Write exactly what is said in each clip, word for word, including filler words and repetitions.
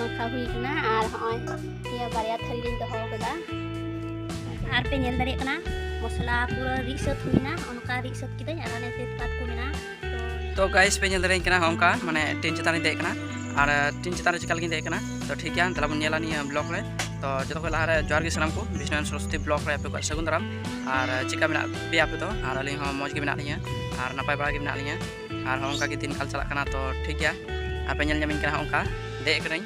ᱢᱟᱠᱷᱟ ᱦᱩᱭ ᱠᱟᱱᱟ ᱟᱨ ᱦᱚᱸᱜᱼᱚᱭ ᱱᱤᱭᱟᱹ ᱵᱟᱨᱭᱟ ᱛᱷᱟᱹᱨᱤ ᱨᱤᱧ ᱫᱚᱦᱚ ᱠᱟᱫᱟ᱾ ᱟᱨ ᱯᱮ ᱧᱮᱞ ᱫᱟᱲᱮᱭᱟᱜ ᱠᱟᱱᱟ ᱢᱚᱥᱞᱟ ᱯᱩᱨᱟᱹ ᱨᱤᱫ ᱥᱟᱹᱛ ᱦᱩᱭᱱᱟ, ᱚᱱᱠᱟ ᱨᱤᱫ ᱥᱟᱹᱛ ᱠᱤᱫᱟᱹᱧ ᱟᱨ ᱚᱱᱮ ᱛᱮᱡᱽᱯᱟᱛ ᱠᱚ ᱢᱮᱱᱟᱜᱼᱟ᱾ ᱛᱚ ᱜᱟᱭᱤᱥ ᱯᱮ ᱧᱮᱞ ᱫᱟᱲᱮᱭᱟᱹᱧ ᱠᱟᱱᱟ ᱦᱚᱸᱜᱼᱚᱝᱠᱟ ᱢᱟᱱᱮ ᱴᱤᱱ ᱪᱮᱛᱟᱱ ᱨᱤᱧ ᱫᱮᱡ ᱠᱟᱱᱟ᱾ ᱟᱨ ᱴᱤᱱ ᱪᱮᱛᱟᱱ ᱨᱮ ᱪᱮᱠᱟ ᱞᱟᱹᱜᱤᱫ ᱫᱮᱡ ᱠᱟᱱᱟ ᱛᱚ ᱴᱷᱤᱠ ᱜᱮᱭᱟ, ᱫᱮᱞᱟ ᱵᱚᱱ ᱧᱮᱞᱟ ᱱᱤᱭᱟᱹ ᱵᱞᱚᱜ ᱨᱮ᱾ ᱛᱚ ᱡᱚᱛᱚ ᱠᱷᱚᱱ ᱞᱟᱦᱟᱨᱮ ᱡᱚᱦᱟᱨ ᱜᱮ ᱥᱟᱱᱟᱢ ᱠᱚ ᱵᱤᱥᱱᱩ ᱥᱚᱨᱚᱥᱚᱛᱤ ᱵᱞᱚᱜ ᱨᱮ ᱟᱯᱮ ᱠᱚᱣᱟᱜ ᱥᱟᱹᱜᱩᱱ ᱫᱟᱨᱟᱢ᱾ ᱟᱨ ᱪᱮᱠᱟ ᱢᱮᱱᱟᱜ ᱯᱮᱭᱟ ᱟᱯᱮ ᱫᱚ? ᱟᱨ ᱟᱹᱞᱤᱧ ᱦᱚᱸ ᱢᱚᱡᱽ ᱜᱮ ᱢᱮᱱᱟᱜ ᱞᱤᱧᱟ ᱟᱨ ᱱᱟᱯᱟᱭ ᱵᱟᱲᱟ ᱜᱮ ᱢᱮᱱᱟᱜ ᱞᱤᱧᱟ᱾ ᱟᱨ ᱦᱚᱸᱜᱼᱚᱝᱠᱟ ᱜᱮ ᱫᱤᱱ ᱠᱟᱞ ᱪᱟᱞᱟᱜ ᱠᱟᱱᱟ᱾ ᱛᱚ ᱴᱷᱤᱠ ᱜᱮᱭᱟ, ᱟᱯᱮ ᱧᱮᱞ ᱧᱟᱢᱤᱧ ᱠᱟᱱᱟ ᱦᱚᱸᱜᱼᱚᱝᱠᱟ ᱫᱮᱡ ᱠᱟᱹᱱᱟᱹᱧ,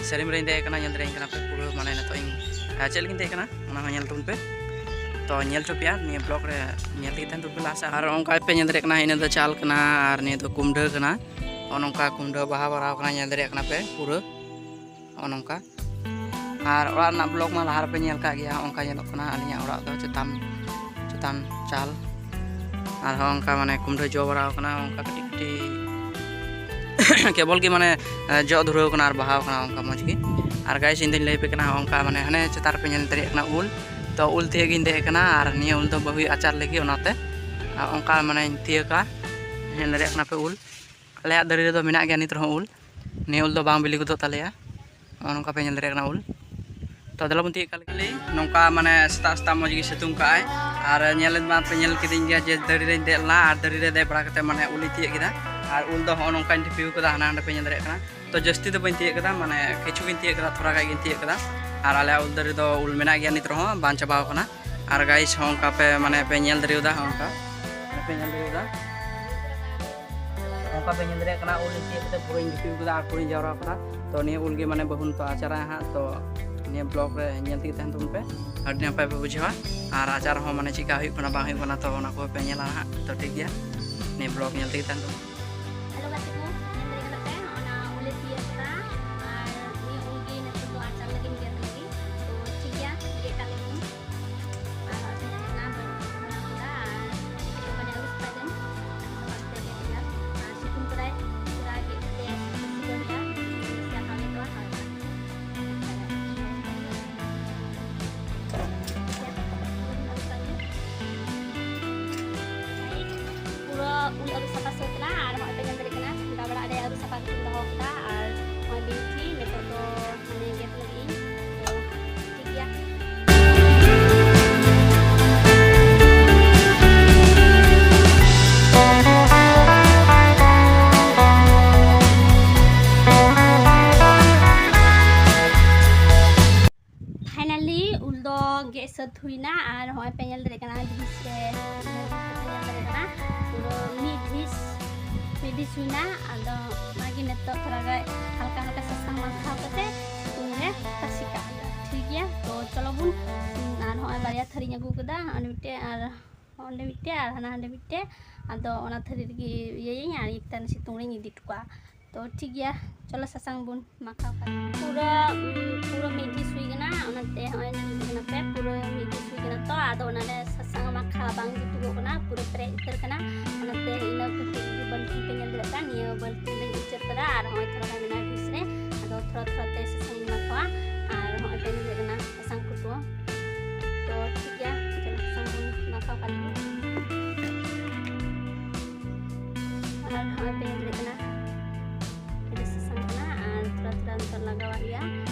ᱥᱟᱹᱨᱤᱢ ᱨᱮᱧ ᱫᱮᱡ ᱠᱟᱱᱟ, ᱧᱮᱞ ᱫᱟᱲᱮᱭᱟᱹᱧ ᱠᱟᱱᱟ ᱯᱮ ᱯᱩᱨᱟᱹ ᱢᱟᱱᱮ ᱱᱤᱛᱚᱜ ᱤᱧ ᱪᱮᱫ ᱞᱮᱠᱟᱧ ᱫᱮᱡ ᱠᱟᱱᱟ ᱚᱱᱟ ᱦᱚᱸ ᱧᱮᱞ ᱛᱟᱵᱚᱱ ᱯᱮ᱾ ᱛᱚ ᱧᱮᱞ ᱦᱚᱪᱚ ᱯᱮᱭᱟ ᱱᱤᱭᱟᱹ ᱵᱞᱚᱜ ᱨᱮ, ᱧᱮᱞ ᱛᱮᱜᱮ ᱛᱟᱦᱮᱱ ᱛᱟᱵᱚᱱ ᱯᱮ ᱞᱟᱦᱟ ᱥᱮᱫ᱾ ᱟᱨ ᱚᱱᱠᱟ ᱯᱮ ᱧᱮᱞ ᱫᱟᱲᱮᱭᱟᱜ ᱠᱟᱱᱟ ᱤᱱᱟᱹ ᱫᱚ ᱪᱟᱞ ᱠᱟᱱᱟ ᱟᱨ ᱱᱤᱭᱟᱹ ᱫᱚ ᱠᱩᱢᱰᱷᱟᱹ ᱠᱟᱱᱟ᱾ ᱱᱚᱜᱼᱚ ᱱᱚᱝᱠᱟ ᱠᱩᱢᱰᱷᱟᱹ ᱵᱟᱦᱟ ᱵᱟᱨᱟᱣ ᱠᱟᱱᱟ, ᱧᱮᱞ ᱫᱟᱲᱮᱭᱟᱜ ᱠᱟᱱᱟ ᱯᱮ ᱯᱩᱨᱟᱹ ᱱᱚᱜᱼᱚ ᱱᱚᱝᱠᱟ᱾ ᱟᱨ ᱚᱲᱟᱜ ᱨᱮᱱᱟᱜ ᱵᱞᱚᱜ ᱢᱟ ᱞᱟᱦᱟ ᱨᱮᱯᱮ ᱧᱮᱞ ᱠᱟᱜ ᱜᱮᱭᱟ, ᱚᱱᱠᱟ ᱧᱮᱞᱚᱜ ᱠᱟᱱᱟ ᱟᱹᱞᱤᱧᱟᱜ ᱚᱲᱟᱜ ᱫᱚ ᱪᱮᱛᱟᱱ ᱪᱮᱛᱟᱱ ᱪᱟᱞ᱾ ᱟᱨᱦᱚᱸ ᱚᱱᱠᱟ ᱢᱟᱱᱮ ᱠᱩᱢᱰᱷᱟᱹ ᱡᱚ ᱵᱟᱲᱟᱣ ᱠᱟᱱᱟ, ᱚᱱᱠᱟ ᱠᱟᱹᱴᱤᱡ ᱠᱟᱹᱴᱤᱡ ᱠᱮᱵᱚᱞ ᱜᱮ ᱢᱟᱱᱮ ᱡᱚ ᱫᱷᱩᱨᱟᱹᱣ ᱠᱟᱱᱟ ᱟᱨ ᱵᱟᱦᱟᱣ ᱠᱟᱱᱟ ᱚᱱᱠᱟ ᱢᱚᱡᱽ ᱜᱮ᱾ ᱟᱨ ᱜᱟᱭᱤᱥ ᱤᱧ ᱫᱚᱧ ᱞᱟᱹᱭ ᱟᱯᱮ ᱠᱟᱱᱟ ᱚᱱᱠᱟ ᱢᱟᱱᱮ ᱦᱟᱱᱮ ᱪᱮᱛᱟᱱ ᱨᱮᱯᱮ ᱧᱮᱞ ᱫᱟᱲᱮᱭᱟᱜ ᱠᱟᱱᱟ ᱩᱞ, ᱛᱚ ᱩᱞ ᱛᱤᱭᱟᱹᱜ ᱜᱤᱧ ᱫᱮᱡ ᱟᱠᱟᱱᱟ ᱟᱨ ᱱᱤᱭᱟᱹ ᱩᱞ ᱫᱚ ᱵᱟᱹᱦᱩᱭ ᱟᱪᱟᱨ ᱞᱟᱹᱜᱤᱫ, ᱚᱱᱟᱛᱮ ᱟᱨ ᱚᱱᱠᱟ ᱢᱟᱱᱮᱧ ᱛᱤᱭᱟᱹᱜᱟ᱾ ᱧᱮᱞ ᱫᱟᱲᱮᱭᱟᱜ ᱠᱟᱱᱟ ᱯᱮ ᱩᱞ, ᱟᱞᱮᱭᱟᱜ ᱫᱟᱨᱮ ᱨᱮᱫᱚ ᱢᱮᱱᱟᱜ ᱜᱮᱭᱟ ᱱᱤᱛ ᱨᱮᱦᱚᱸ ᱩᱞ᱾ ᱱᱤᱭᱟᱹ ᱩᱞ ᱫᱚ ᱵᱟᱝ ᱵᱤᱞᱤ ᱜᱚᱫᱚᱜ ᱛᱟᱞᱮᱭᱟ᱾ ᱱᱚᱜᱼᱚ ᱱᱚᱝᱠᱟ ᱯᱮ ᱧᱮᱞ ᱫᱟᱲᱮᱭᱟᱜ ᱠᱟᱱᱟ ᱩᱞ᱾ ᱛᱚ ᱫᱮᱞᱟ ᱵᱚᱱ ᱛᱤᱭᱳᱜ ᱠᱟᱜ ᱞᱮᱜᱮ᱾ ᱱᱚᱝᱠᱟ ᱢᱟᱱᱮ ᱥᱮᱛᱟᱜ ᱥᱮᱛᱟᱜ ᱢᱚᱡᱽ ᱜᱮ ᱥᱤᱛᱩᱝ ᱠᱟᱜᱼᱟᱭ᱾ ᱟᱨ ᱧᱮᱞ ᱢᱟ ᱯᱮ ᱧᱮᱞ ᱠᱤᱫᱤᱧ ᱜᱮᱭᱟ ᱡᱮ ᱫᱟᱨᱮ ᱨᱮᱧ ᱫᱮᱡ ᱞᱮᱱᱟ ᱟᱨ ᱫᱟᱨᱮ ᱨᱮ ᱫᱮᱡ ᱵᱟᱲᱟ ᱠᱟᱛᱮ ᱢᱟᱱᱮ ᱩᱞᱤᱧ ᱛᱤᱭᱳᱜ ᱠᱮᱫᱟ᱾ ᱟᱨ ᱩᱞ ᱫᱚ ᱦᱚᱸᱜᱼᱚ ᱱᱚᱝᱠᱟᱧ ᱰᱷᱤᱯᱤ ᱠᱟᱫᱟ, ᱦᱟᱱᱟ ᱦᱟᱸᱰᱮ ᱯᱮ ᱧᱮᱞ ᱫᱟᱲᱮᱭᱟᱜ ᱠᱟᱱᱟ᱾ ᱛᱚ ᱡᱟᱹᱥᱛᱤ ᱫᱚ ᱵᱟᱹᱧ ᱛᱤᱭᱳᱜ ᱠᱟᱫᱟ, ᱢᱟᱱᱮ ᱠᱤᱪᱷᱩ ᱜᱤᱧ ᱛᱤᱭᱳᱜ ᱠᱟᱫᱟ, ᱛᱷᱚᱲᱟ ᱜᱟᱡ ᱜᱤᱧ ᱛᱤᱭᱳᱜ ᱠᱟᱫᱟ᱾ ᱟᱨ ᱟᱞᱮᱭᱟᱜ ᱩᱞ ᱫᱟᱨᱮ ᱫᱚ ᱩᱞ ᱢᱮᱱᱟᱜ ᱜᱮᱭᱟ ᱱᱤᱛ ᱨᱮᱦᱚᱸ, ᱵᱟᱝ ᱪᱟᱵᱟᱣ ᱠᱟᱱᱟ᱾ ᱟᱨ ᱜᱟᱭᱤᱥ ᱦᱚᱸ ᱚᱱᱠᱟ ᱯᱮ ᱢᱟᱱᱮ ᱯᱮ ᱧᱮᱞ ᱫᱟᱲᱮᱭᱟᱫᱟ, ᱦᱚᱸ ᱚᱱᱠᱟ ᱯᱮ ᱧᱮᱞ ᱫᱟᱲᱮᱭᱟᱫᱟ᱾ ᱚᱱᱠᱟ ᱯᱮ ᱧᱮᱞ ᱫᱟᱲᱮᱭᱟᱜ ᱠᱟᱱᱟ, ᱩᱞ ᱤᱧ ᱛᱤᱭᱳᱜ ᱠᱟᱛᱮ ᱯᱩᱨᱟᱹᱧ ᱜᱩᱯᱤ ᱠᱟᱫᱟ ᱟᱨ ᱯᱩᱨᱟᱹᱧ ᱡᱟᱣᱨᱟ ᱠᱟᱫᱟ᱾ ᱛᱚ ᱱᱤᱭᱟᱹ ᱩᱞ ᱜᱮ ᱢᱟᱱᱮ ᱵᱟᱹᱦᱩ ᱱᱤᱛᱚᱜ ᱟᱪᱟᱨᱟᱭ ᱦᱟᱸᱜ᱾ ᱛᱚ ᱱᱤᱭᱟᱹ ᱵᱞᱚᱜ ᱨᱮ ᱧᱮᱞ ᱛᱮᱜᱮ ᱛᱟᱦᱮᱱ ᱛᱟᱵᱚᱱ ᱯᱮ, ᱟᱹᱰᱤ ᱱᱟᱯᱟᱭ ᱯᱮ ᱵᱩᱡᱷᱟᱹᱣᱟ᱾ ᱟᱨ ᱟᱪᱟᱨ ᱦᱚᱸ ᱢᱟᱱᱮ ᱪᱮᱫᱠᱟ ᱦᱩᱭᱩᱜ ᱠᱟᱱᱟ ᱵᱟᱝ ᱦᱩᱭᱩᱜ ᱠᱟᱱᱟ, ᱛᱚ ᱚᱱᱟ ᱠᱚᱦᱚᱸ ᱯᱮ ᱧᱮᱞᱟ ᱦᱟᱸᱜ᱾ ᱛᱚ ᱴᱷᱤᱠ ᱜᱮᱭᱟ, ᱱᱤᱭᱟᱹ ᱵᱞᱚᱜ ᱧᱮᱞ ᱛᱮᱜᱮ ᱛᱟᱦᱮᱱ ᱛᱟᱵᱚᱱ ᱯᱮ᱾ ᱦᱮᱞᱳ ᱜᱟᱛᱮ ᱠᱚ, ᱧᱮᱞ ᱫᱟᱲᱮᱭᱟᱜ ᱠᱟᱱᱟ ᱯᱮ, ᱚᱱᱟ ᱩᱞᱮ ᱛᱤᱭᱳᱜ ᱠᱟᱫᱟ ᱟᱨ ᱱᱤᱭᱟᱹ ᱩᱞ ᱜᱮ ᱱᱤᱛᱚᱜ ᱫᱚ ᱟᱪᱟᱨ ᱞᱟᱹᱜᱤᱫ ᱜᱮᱫ ᱞᱟᱹᱜᱤᱫ᱾ ᱛᱚ ᱴᱷᱤᱠ ᱜᱮᱭᱟ, ᱜᱮᱫ ᱠᱟᱜ ᱞᱮᱜᱮ᱾ ᱟᱨ ᱦᱚᱸᱜᱼᱚᱭ ᱯᱮ ᱧᱮᱞ ᱫᱟᱲᱮᱭᱟᱜ ᱠᱟᱱᱟ, ᱵᱟᱹᱧ ᱵᱷᱚᱨᱟᱣ ᱠᱟᱫᱟ ᱟᱨ ᱠᱟᱹᱴᱤᱡ ᱚᱱᱠᱟ ᱧᱚᱜ ᱟᱹᱨᱩᱵ ᱥᱟᱯᱷᱟᱭ ᱫᱟᱹᱧ᱾ ᱟᱨ ᱥᱟᱯᱷᱟ ᱠᱟᱛᱮ ᱜᱮᱫ ᱦᱩᱭᱩᱜᱼᱟ᱾ ᱟᱨ ᱥᱤᱛᱩᱝ ᱠᱟᱫᱟᱭ, ᱯᱩᱨᱟ ᱜᱮᱫ ᱠᱟᱛᱮ ᱥᱤᱥᱤ ᱫᱚ ᱦᱩᱭᱩᱜᱼᱟ, ᱥᱮ ᱦᱟᱣᱮᱫᱚᱜᱼᱟ, ᱦᱟᱣᱮᱫᱚᱜᱼᱟ᱾ ᱯᱩᱨᱟᱹ ᱩᱞ ᱟᱹᱨᱩᱵ ᱥᱟᱯᱷᱟ ᱥᱟᱹᱛ ᱮᱱᱟ ᱥᱟᱹᱛ ᱦᱩᱭᱱᱟ᱾ ᱟᱨ ᱦᱚᱸᱜᱼᱚᱭ ᱯᱮ ᱧᱮᱞ ᱫᱟᱲᱮᱭᱟᱜ ᱠᱟᱱᱟ, ᱰᱷᱤᱥ ᱨᱮ ᱯᱮ ᱧᱮᱞ ᱫᱟᱲᱮᱭᱟᱜ ᱠᱟᱱᱟ, ᱯᱩᱨᱟᱹ ᱢᱤᱫ ᱰᱷᱤᱥ, ᱢᱤᱫ ᱰᱷᱤᱥ ᱦᱩᱭᱱᱟ᱾ ᱟᱫᱚ ᱚᱱᱟᱜᱮ ᱱᱤᱛᱚᱜ ᱛᱷᱚᱲᱟ ᱜᱟᱱ ᱦᱟᱞᱠᱟ ᱦᱟᱞᱠᱟ ᱥᱟᱥᱟᱝ ᱢᱟᱠᱷᱟᱣ ᱠᱟᱛᱮ ᱥᱤᱛᱩᱝ ᱨᱮ ᱛᱟᱥᱮ ᱠᱟᱜ ᱦᱩᱭᱩᱜᱼᱟ᱾ ᱴᱷᱤᱠ ᱜᱮᱭᱟ, ᱛᱚ ᱪᱚᱞᱚ ᱵᱚᱱ, ᱟᱨ ᱦᱚᱸᱜᱼᱚᱭ ᱵᱟᱨᱭᱟ ᱛᱷᱟᱹᱨᱤᱧ ᱟᱹᱜᱩ ᱠᱟᱫᱟ, ᱚᱸᱰᱮ ᱢᱤᱫᱴᱮᱡ ᱟᱨ ᱚᱸᱰᱮ ᱢᱤᱫᱴᱮᱡ ᱟᱨ ᱦᱟᱱᱟ ᱦᱟᱸᱰᱮ ᱢᱤᱫᱴᱮᱡ᱾ ᱟᱫᱚ ᱚᱱᱟ ᱛᱷᱟᱹᱨᱤ ᱨᱮᱜᱮ ᱤᱭᱟᱹᱭᱟᱹᱧ ᱟᱨ ᱤᱭᱟᱹ ᱠᱟᱛᱮ ᱥᱤᱛᱩᱝ ᱨᱤᱧ ᱤᱫᱤ ᱦᱚᱴᱚ ᱠᱟᱜᱼᱟ᱾ ᱛᱚ ᱴᱷᱤᱠ ᱜᱮᱭᱟ, ᱪᱚᱞᱚ ᱥᱟᱥᱟᱝ ᱵᱚᱱ ᱢᱟᱠᱷᱟᱣ ᱠᱟᱜᱼᱟ᱾ ᱯᱩᱨᱟᱹ, ᱩᱢ, ᱯᱩᱨᱟᱹ ᱢᱤᱫ ᱰᱷᱤᱥ ᱦᱩᱭ ᱠᱟᱱᱟ, ᱚᱱᱟᱛᱮ ᱦᱚᱸᱜᱼᱚᱭ ᱧᱮᱞ ᱠᱟᱱᱟ ᱯᱮ, ᱯᱩᱨᱟᱹ ᱢᱤᱫ ᱰᱷᱤᱥ ᱦᱩᱭ ᱠᱟᱱᱟ᱾ ᱛᱚ ᱟᱫᱚ ᱚᱱᱟᱨᱮ ᱥᱟᱥᱟᱝ ᱢᱟᱠᱷᱟᱣ ᱵᱟᱝ ᱡᱩᱛᱩᱜᱚᱜ ᱠᱟᱱᱟ, ᱯᱩᱨᱟᱹ ᱯᱮᱨᱮᱡ ᱩᱛᱟᱹᱨ ᱠᱟᱱᱟ᱾ ᱚᱱᱟᱛᱮ ᱤᱱᱟᱹ ᱠᱟᱹᱴᱤᱡ ᱜᱮ ᱵᱟᱹᱞᱛᱤ ᱯᱮ ᱧᱮᱞ ᱫᱟᱲᱮᱭᱟᱜ ᱠᱟᱱᱟ, ᱱᱤᱭᱟᱹ ᱵᱟᱹᱞᱛᱤ ᱨᱮᱧ ᱩᱪᱟᱹᱲ ᱠᱟᱫᱟ᱾ ᱟᱨ ᱦᱚᱸᱜᱼᱚᱭ ᱛᱷᱚᱲᱟ ᱜᱟᱱ ᱢᱮᱱᱟᱜᱼᱟ ᱰᱷᱤᱥ ᱨᱮ, ᱟᱫᱚ ᱛᱷᱚᱲᱟ ᱛᱷᱚᱲᱟ ᱛᱮ ᱥᱟᱥᱟᱝ ᱤᱧ ᱢᱟᱠᱷᱟᱣᱟ᱾ ᱟᱨ ᱦᱚᱸᱜᱼᱚᱭ ᱯᱮ ᱧᱮᱞ ᱫᱟᱲᱮᱭᱟᱜ ᱠᱟᱱᱟ ᱥᱟᱥᱟᱝ ᱠᱚ ᱛᱚ ᱴᱷᱤᱠ ᱜᱮᱭᱟ, ᱪᱚᱞᱚ ᱥᱟᱥᱟᱝ ᱵᱚᱱ ᱢᱟᱠᱷᱟᱣ ᱠᱟᱜ ᱞᱮᱜᱮ᱾ ᱟᱨ ᱦᱚᱸᱜᱼᱚᱭ ᱯᱮ ᱧᱮᱞ ᱫᱟᱲᱮᱭᱟᱜ ᱠᱟᱱᱟ, ᱟᱹᱰᱤ ᱥᱟᱥᱟᱝ ᱠᱟᱱᱟ᱾ ᱟᱨ ᱛᱷᱚᱲᱟ ᱛᱷᱚᱲᱟ ᱱᱤᱛᱚᱜ ᱞᱟᱜᱟᱣᱟᱜ ᱦᱩᱭᱩᱜᱼᱟ᱾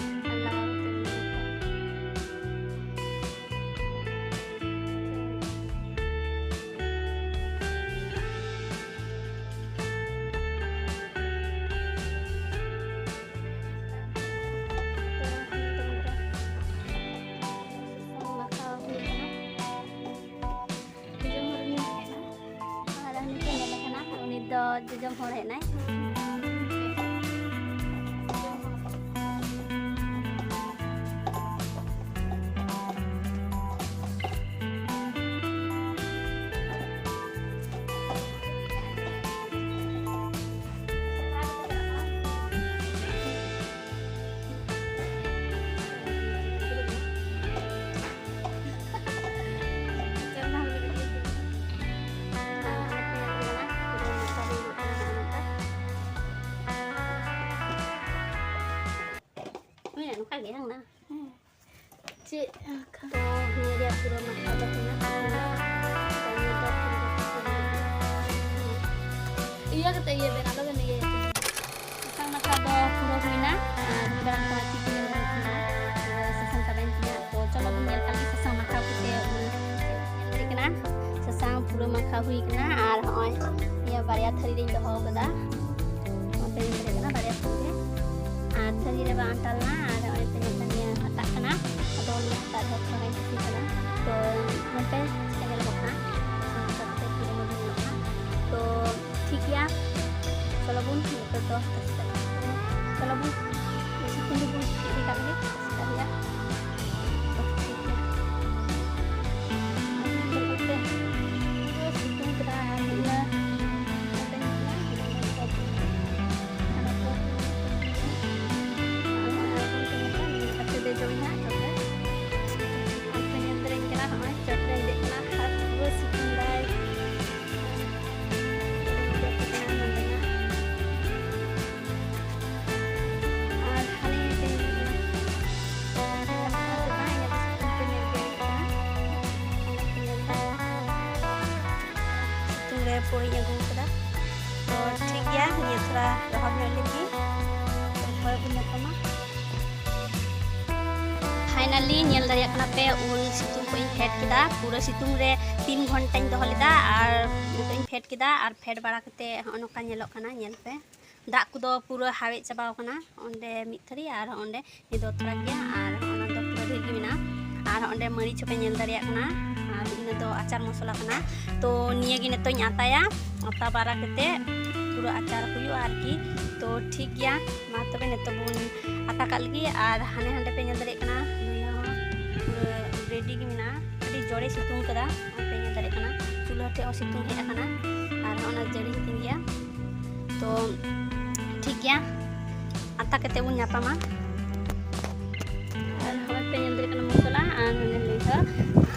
ᱟᱨ ᱞᱟᱜᱟᱣ ᱠᱟᱛᱮ ᱢᱟᱠᱷᱟᱣ ᱦᱩᱭ ᱠᱟᱱᱟ᱾ ᱡᱚᱡᱚᱢ ᱦᱚᱲ ᱨᱤᱱᱤᱡ ᱦᱮᱡ ᱮᱱᱟ᱾ ᱟᱨ ᱩᱱᱤ ᱠᱚ ᱧᱮᱞᱮ ᱠᱟᱱᱟ, ᱩᱱᱤ ᱫᱚ ᱡᱚᱡᱚᱢ ᱦᱚᱲ ᱦᱮᱡ ᱮᱱᱟᱭ᱾ ᱦᱩᱭᱱᱟ, ᱱᱚᱝᱠᱟ ᱜᱮ ᱦᱟᱝ ᱱᱟ? ᱦᱮᱸ᱾ ᱪᱮᱫ ᱟᱸᱠᱷᱟ? ᱛᱚ, ᱱᱤᱭᱟᱹ ᱨᱮᱭᱟᱜ ᱯᱩᱨᱟᱹ ᱢᱟᱠᱷᱟ ᱫᱚ ᱦᱩᱭᱱᱟ᱾ ᱤᱭᱟᱹ ᱠᱟᱛᱮ ᱤᱭᱟᱹ ᱵᱮᱱ, ᱟᱞᱚ ᱵᱮᱱ ᱤᱭᱟᱹᱭᱟ᱾ ᱥᱟᱥᱟᱝ ᱢᱟᱠᱷᱟ ᱫᱚ ᱯᱩᱨᱟᱹ ᱦᱩᱭᱱᱟ᱾ ᱟᱨ ᱢᱤᱫ ᱵᱟᱨ ᱠᱚ ᱛᱤ ᱠᱚ ᱧᱮᱞ ᱧᱟᱢᱚᱜ ᱠᱟᱱᱟ᱾ ᱯᱩᱨᱟᱹ ᱥᱟᱥᱟᱝ ᱪᱟᱵᱟᱭᱮᱱ ᱛᱤᱧᱟ᱾ ᱛᱚ, ᱪᱚᱞᱚ ᱵᱚᱱ ᱧᱮᱞ ᱠᱟᱜ ᱞᱮᱜᱮ ᱥᱟᱥᱟᱝ ᱢᱟᱠᱷᱟᱣ ᱠᱟᱛᱮ ᱦᱩᱭ ᱠᱟᱱᱟ᱾ ᱥᱟᱥᱟᱝ ᱯᱩᱨᱟᱹ ᱢᱟᱠᱷᱟᱣ ᱦᱩᱭ ᱠᱟᱱᱟ᱾ ᱟᱨ ᱦᱚᱸᱜᱼᱚᱭ ᱱᱤᱭᱟᱹ ᱵᱟᱨᱭᱟ ᱛᱷᱟᱹᱨᱤ ᱨᱤᱧ ᱫᱚᱦᱚ ᱠᱟᱫᱟ᱾ ᱱᱚᱛᱮ ᱧᱮᱞ ᱫᱟᱲᱮᱭᱟᱜ ᱠᱟᱱᱟ, ᱵᱟᱨᱭᱟ ᱛᱷᱟᱹᱨᱤ ᱨᱮ᱾ ᱟᱨ ᱛᱷᱟᱹᱨᱤ ᱨᱮ ᱵᱟᱝ ᱟᱱᱴᱟᱣ ᱞᱮᱱᱟ᱾ ᱟᱨ ᱱᱚᱜᱼᱚᱭ ᱯᱮ ᱧᱮᱞ ᱫᱟ, ᱱᱤᱭᱟᱹ ᱟᱴᱟᱜ ᱠᱟᱱᱟ᱾ ᱟᱫᱚ ᱥᱮᱛᱟᱜ ᱨᱮᱦᱚᱸ ᱛᱷᱚᱲᱟ ᱜᱟᱱ ᱠᱩᱥᱤ ᱠᱟᱱᱟ᱾ ᱛᱚ ᱱᱚᱛᱮ ᱪᱮᱫ ᱞᱮᱠᱟ ᱧᱮᱞᱚᱜᱚᱜ ᱠᱟᱱᱟ, ᱥᱟᱶ ᱥᱟᱶᱛᱮ ᱯᱩᱨᱟᱹ ᱢᱚᱡᱽ ᱧᱮᱞᱚᱜ ᱠᱟᱱᱟ᱾ ᱛᱚ ᱴᱷᱤᱠ ᱜᱮᱭᱟ, ᱪᱚᱞᱚ ᱵᱚᱱ ᱱᱤᱛᱚᱜ ᱫᱚ ᱪᱚᱞᱚ ᱵᱚᱱ ᱥᱤᱛᱩᱝ ᱨᱮᱵᱚᱱ ᱤᱫᱤ ᱠᱟᱜ ᱞᱮᱜᱮ, ᱪᱮᱫ ᱞᱮᱠᱟ ᱦᱩᱭᱩᱜᱼᱟ᱾ ᱛᱚ ᱴᱷᱤᱠ ᱜᱮᱭᱟ᱾ ᱥᱤᱛᱩᱝ ᱠᱮᱫᱟ ᱟᱨ ᱤᱱᱟᱹ ᱠᱟᱛᱮ ᱫᱮᱡᱚᱜ ᱤᱧ ᱦᱟᱸᱜ ᱪᱚᱴ ᱨᱮ᱾ ᱟᱨ ᱯᱮ ᱧᱮᱞ ᱫᱟᱲᱮᱭᱟᱜ ᱠᱟᱱᱟ, ᱱᱚᱜᱼᱚᱭ ᱪᱚᱴ ᱨᱮᱧ ᱫᱮᱡ ᱠᱟᱱᱟ ᱟᱨ ᱯᱩᱨᱟᱹ ᱥᱤᱛᱩᱝ ᱫᱟᱭ᱾ ᱟᱨ ᱦᱟᱱᱮ ᱯᱮ ᱧᱮᱞ ᱫᱟᱲᱮᱭᱟᱜ ᱠᱟᱱᱟ, ᱥᱤᱛᱩᱝ ᱯᱮ ᱧᱮᱞ ᱫᱟᱲᱮᱭᱟᱜ ᱠᱟᱱᱟ᱾ ᱥᱤᱛᱩᱝ ᱨᱮ ᱯᱩᱨᱟᱹᱧ ᱟᱹᱜᱩ ᱠᱟᱫᱟ᱾ ᱛᱚ ᱴᱷᱤᱠ ᱜᱮᱭᱟ, ᱱᱤᱭᱟᱹ ᱛᱷᱚᱲᱟ ᱨᱚᱦᱚᱲ ᱧᱚᱜ ᱞᱮᱱ ᱜᱮ, ᱯᱚᱨᱮ ᱵᱚᱱ ᱧᱟᱯᱟᱢᱟ᱾ Finally ᱧᱮᱞ ᱫᱟᱲᱮᱭᱟᱜ ᱠᱟᱱᱟ ᱯᱮ, ᱩᱞ ᱥᱤᱛᱩᱝ ᱠᱷᱚᱱ ᱤᱧ ᱯᱷᱮᱰ ᱠᱮᱫᱟ᱾ ᱯᱩᱨᱟᱹ ᱥᱤᱛᱩᱝ ᱨᱮ ᱛᱤᱱ ᱜᱷᱚᱱᱴᱟᱧ ᱫᱚᱦᱚ ᱞᱮᱫᱟ ᱟᱨ ᱱᱤᱛᱚᱜ ᱤᱧ ᱯᱷᱮᱰ ᱠᱮᱫᱟ᱾ ᱟᱨ ᱯᱷᱮᱰ ᱵᱟᱲᱟ ᱠᱟᱛᱮ ᱦᱚᱸᱜᱼᱚ ᱱᱚᱝᱠᱟ ᱧᱮᱞᱚᱜ ᱠᱟᱱᱟ, ᱧᱮᱞ ᱯᱮ᱾ ᱫᱟᱜ ᱠᱚᱫᱚ ᱯᱩᱨᱟᱹ ᱦᱟᱣᱮᱫ ᱪᱟᱵᱟᱣ ᱠᱟᱱᱟ᱾ ᱚᱸᱰᱮ ᱢᱤᱫ ᱛᱷᱟᱹᱨᱤ ᱟᱨ ᱚᱸᱰᱮ ᱱᱤᱭᱟᱹ ᱫᱚ ᱛᱷᱚᱲᱟ ᱜᱮᱭᱟ ᱟᱨ ᱚᱱᱟ ᱫᱚ ᱯᱩᱨᱟᱹ ᱰᱷᱮᱨ ᱜᱮ ᱢᱮᱱᱟᱜᱼᱟ᱾ ᱟᱨ ᱚᱸᱰᱮ ᱢᱟᱹᱨᱤᱪ ᱦᱚᱸᱯᱮ ᱧᱮᱞ ᱫᱟᱲᱮᱭᱟᱜ ᱠᱟᱱᱟ ᱟᱨ ᱤᱱᱟᱹ ᱫᱚ ᱟᱪᱟᱨ ᱢᱚᱥᱞᱟ ᱠᱟᱱᱟ᱾ ᱛᱚ ᱱᱤᱭᱟᱹ ᱜᱮ ᱱᱤᱛᱚᱜ ᱤᱧ ᱟᱛᱟᱭᱟ, ᱟᱛᱟ ᱵᱟᱲᱟ ᱠᱟᱛᱮ ᱯᱩᱨᱟᱹ ᱟᱪᱟᱨ ᱦᱩᱭᱩᱜᱼᱟ ᱟᱨᱠᱤ᱾ ᱛᱚ ᱴᱷᱤᱠ ᱜᱮᱭᱟ, ᱢᱟ ᱛᱚᱵᱮ ᱱᱤᱛᱚᱜ ᱵᱚᱱ ᱟᱛᱟ ᱠᱟᱜ ᱞᱮᱜᱮ᱾ ᱟᱨ ᱦᱟᱱᱮ ᱦᱟᱸᱰᱮ ᱯᱮ ᱧᱮᱞ ᱫᱟᱲᱮᱭᱟᱜ ᱠᱟᱱᱟ, ᱱᱩᱭ ᱦᱚᱸ ᱯᱩᱨᱟᱹ ready ᱜᱮ ᱢᱮᱱᱟᱜᱼᱟ᱾ ᱟᱹᱰᱤ ᱡᱳᱨᱮ ᱥᱤᱛᱩᱝ ᱠᱟᱫᱟ, ᱯᱮ ᱧᱮᱞ ᱫᱟᱲᱮᱭᱟᱜ ᱠᱟᱱᱟ ᱪᱩᱞᱦᱟᱹ ᱴᱷᱮᱡ ᱦᱚᱸ ᱥᱤᱛᱩᱝ ᱦᱮᱡ ᱟᱠᱟᱱᱟ᱾ ᱟᱨ ᱚᱱᱟ ᱡᱟᱹᱲᱤᱧ ᱛᱤᱧ ᱜᱮᱭᱟ᱾ ᱛᱚ ᱴᱷᱤᱠ ᱜᱮᱭᱟ, ᱟᱛᱟ ᱠᱟᱛᱮ ᱵᱚᱱ ᱧᱟᱯᱟᱢᱟ᱾ ᱟᱨ ᱦᱚᱸᱜᱼᱚᱭ ᱯᱮ ᱧᱮᱞ ᱫᱟᱲᱮᱭᱟᱜ ᱠᱟᱱᱟ ᱢᱚᱥᱞᱟ ᱟᱨ ᱱᱚᱰᱮ ᱞᱩᱭᱦᱟᱹ,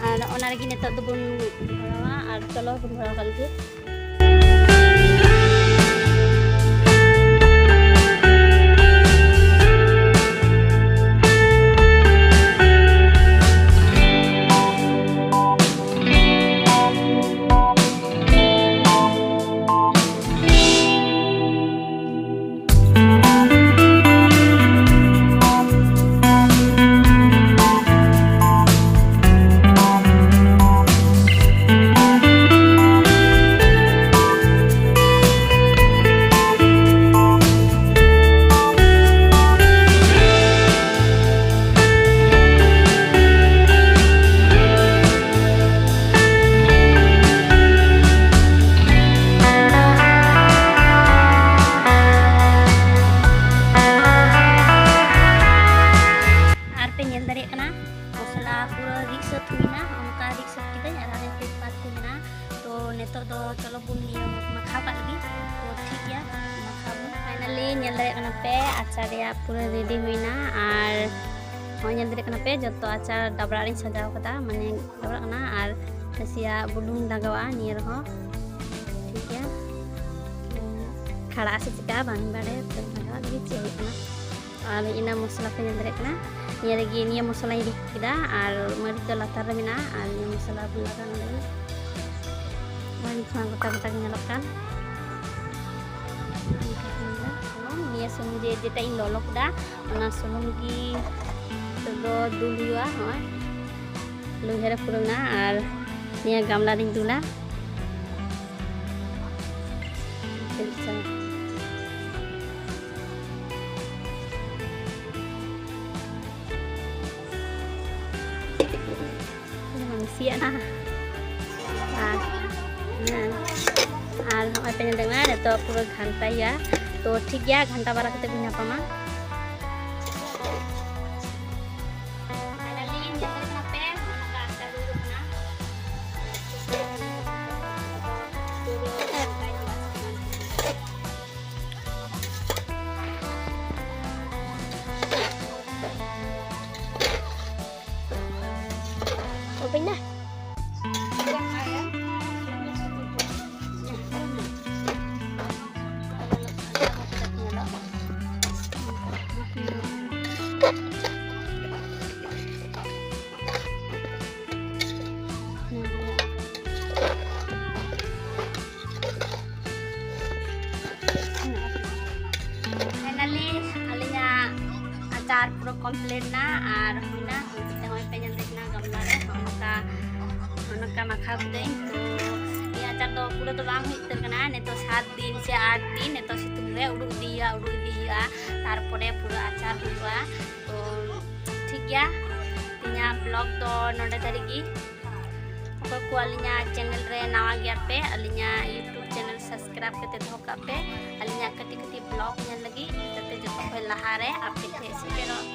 ᱟᱨ ᱚᱱᱟ ᱨᱮᱜᱮ ᱱᱤᱛᱚᱜ ᱫᱚᱵᱚᱱ ᱵᱷᱚᱨᱟᱣᱟ᱾ ᱟᱨ ᱪᱚᱞᱚ ᱵᱚᱱ ᱵᱷᱚᱨᱟᱣ ᱠᱟᱜ ᱞᱮᱜᱮ᱾ ᱟᱪᱟᱨ ᱨᱮᱭᱟᱜ ᱯᱩᱨᱟᱹ ᱨᱮᱰᱤ ᱦᱩᱭᱱᱟ᱾ ᱟᱨ ᱱᱚᱜᱼᱚᱭ ᱧᱮᱞ ᱫᱟᱲᱮᱭᱟᱜ ᱠᱟᱱᱟ ᱯᱮ, ᱡᱚᱛᱚ ᱟᱪᱟᱨ ᱰᱟᱵᱲᱟ ᱨᱤᱧ ᱥᱟᱡᱟᱣ ᱠᱟᱫᱟ, ᱢᱟᱱᱮ ᱰᱟᱵᱲᱟᱜ ᱠᱟᱱᱟ᱾ ᱟᱨ ᱱᱟᱥᱮᱭᱟᱜ ᱵᱩᱞᱩᱝ ᱞᱟᱜᱟᱣᱟ ᱱᱤᱭᱟᱹ ᱨᱮᱦᱚᱸ, ᱴᱷᱤᱠ ᱜᱮᱭᱟ᱾ ᱠᱷᱟᱲᱟᱜ ᱥᱮ ᱪᱤᱠᱟᱹᱜᱼᱟ ᱵᱟᱝ ᱵᱟᱲᱟᱭᱟ, ᱛᱚ ᱞᱟᱜᱟᱣ ᱞᱟᱹᱜᱤᱫ ᱪᱮᱫ ᱦᱩᱭᱩᱜ ᱠᱟᱱᱟ᱾ ᱟᱨ ᱤᱱᱟᱹ ᱢᱚᱥᱞᱟ ᱯᱮ ᱧᱮᱞ ᱫᱟᱲᱮᱭᱟᱜ ᱠᱟᱱᱟ, ᱱᱤᱭᱟᱹ ᱨᱮᱜᱮ ᱱᱤᱭᱟᱹ ᱢᱚᱥᱞᱟᱧ ᱨᱤᱫ ᱠᱮᱫᱟ᱾ ᱟᱨ ᱢᱟᱹᱨᱤᱪ ᱫᱚ ᱞᱟᱛᱟᱨ ᱨᱮ ᱢᱮᱱᱟᱜᱼᱟ᱾ ᱟᱨ ᱱᱤᱭᱟᱹ ᱢᱚᱥᱞᱟ ᱵᱚᱱ ᱞᱟᱜᱟᱣ ᱱᱚᱰᱮ᱾ ᱢᱟᱹᱨᱤᱪ ᱢᱟ ᱜᱚᱴᱟ ᱜᱚᱴᱟ ᱜᱮ ᱧᱮᱞᱚᱜ ᱠᱟᱱ᱾ ᱱᱤᱭᱟᱹ ᱥᱩᱱᱩᱢ ᱡᱮ ᱡᱮᱴᱟ ᱤᱧ ᱞᱚᱞᱚ ᱠᱮᱫᱟ, ᱚᱱᱟ ᱥᱩᱱᱩᱢ ᱜᱮ ᱱᱤᱛᱚᱜ ᱫᱚ ᱫᱩᱞ ᱦᱩᱭᱩᱜᱼᱟ᱾ ᱱᱚᱜᱼᱚᱭ ᱞᱩᱭᱦᱟᱹ ᱨᱮ ᱯᱩᱨᱟᱹᱣ ᱮᱱᱟ᱾ ᱟᱨ ᱱᱤᱭᱟᱹ ᱜᱟᱢᱞᱟ ᱨᱤᱧ ᱫᱩᱞᱟ᱾ ᱡᱮᱢᱚᱱ ᱢᱤᱥᱤᱭᱟᱜ ᱱᱟ᱾ ᱟᱨ, ᱦᱮᱸ, ᱟᱨ ᱱᱚᱜᱼᱚᱭ ᱯᱮ ᱧᱮᱞ ᱫᱟᱲᱮᱭᱟᱜ ᱠᱟᱱᱟ, ᱱᱤᱛᱚᱜ ᱯᱩᱨᱟᱹ ᱜᱷᱟᱱᱴᱟᱭᱟ᱾ ᱛᱚ ᱴᱷᱤᱠ ᱜᱮᱭᱟ, ᱜᱷᱟᱱᱴᱟ ᱵᱟᱲᱟ ᱠᱟᱛᱮ ᱵᱚᱱ ᱧᱟᱯᱟᱢᱟ᱾ ᱚᱵᱮᱱᱟ᱾ Finally, ᱟᱹᱞᱤᱧᱟᱜ ᱟᱪᱟᱨ ᱯᱩᱨᱟᱹ complete ᱱᱟ ᱟᱨ ᱦᱩᱭᱱᱟ᱾ ᱦᱩᱭ ᱠᱟᱛᱮ ᱦᱚᱸᱜᱼᱚᱭ ᱯᱮ ᱧᱮᱞ ᱫᱟᱲᱮᱭᱟᱜ ᱠᱟᱱᱟ, ᱜᱟᱢᱞᱟ ᱨᱮ ᱦᱚᱸᱜᱼᱚ ᱱᱚᱝᱠᱟ, ᱦᱚᱸᱜᱼᱚ ᱱᱚᱝᱠᱟ ᱢᱟᱠᱷᱟᱣ ᱠᱟᱹᱫᱟᱹᱧ᱾ ᱛᱚ ᱱᱤᱭᱟᱹ ᱟᱪᱟᱨ ᱫᱚ ᱯᱩᱨᱟᱹ ᱫᱚ ᱵᱟᱝ ᱦᱩᱭ ᱩᱛᱟᱹᱨ ᱠᱟᱱᱟ, ᱱᱤᱛᱚᱜ ᱥᱟᱛ ᱫᱤᱱ ᱥᱮ ᱟᱴ ᱫᱤᱱ ᱱᱤᱛᱚᱜ ᱥᱤᱛᱩᱝ ᱨᱮ ᱩᱰᱩᱠ ᱤᱫᱤ ᱦᱩᱭᱩᱜᱼᱟ, ᱩᱰᱩᱠ ᱤᱫᱤ ᱦᱩᱭᱩᱜᱼᱟ, ᱛᱟᱨᱯᱚᱨᱮ ᱯᱩᱨᱟᱹ ᱟᱪᱟᱨ ᱦᱩᱭᱩᱜᱼᱟ᱾ ᱛᱚ ᱴᱷᱤᱠ ᱜᱮᱭᱟ, ᱤᱧᱟᱹᱜ vlog ᱫᱚ ᱱᱚᱰᱮ ᱫᱷᱟᱹᱨᱤᱡ ᱜᱮ᱾ ᱚᱠᱚᱭ ᱠᱚ ᱟᱹᱞᱤᱧᱟᱜ channel ᱨᱮ ᱱᱟᱣᱟ ᱜᱮᱭᱟ ᱯᱮ, ᱟᱹᱞᱤᱧᱟᱜ YouTube channel subscribe ᱠᱟᱛᱮ ᱫᱚᱦᱚ ᱠᱟᱜ ᱯᱮ, ᱟᱹᱞᱤᱧᱟᱜ ᱠᱟᱹᱴᱤᱡ ᱠᱟᱹᱴᱤᱡ vlog ᱧᱮᱞ ᱞᱟᱹᱜᱤᱫ, ᱡᱟᱛᱮ ᱡᱚᱛᱚ ᱠᱷᱚᱱ ᱞᱟᱦᱟ ᱨᱮ ᱟᱯᱮ ᱴᱷᱮᱱ ᱥᱮᱴᱮᱨᱚᱜ᱾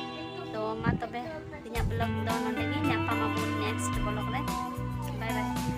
ᱛᱚ ᱢᱟ ᱛᱚᱵᱮ, ᱟᱹᱞᱤᱧᱟᱜ vlog ᱫᱚ ᱱᱚᱰᱮ ᱜᱮ, ᱧᱟᱯᱟᱢ ᱟᱵᱚᱱ next vlog ᱨᱮ᱾ Bye bye᱾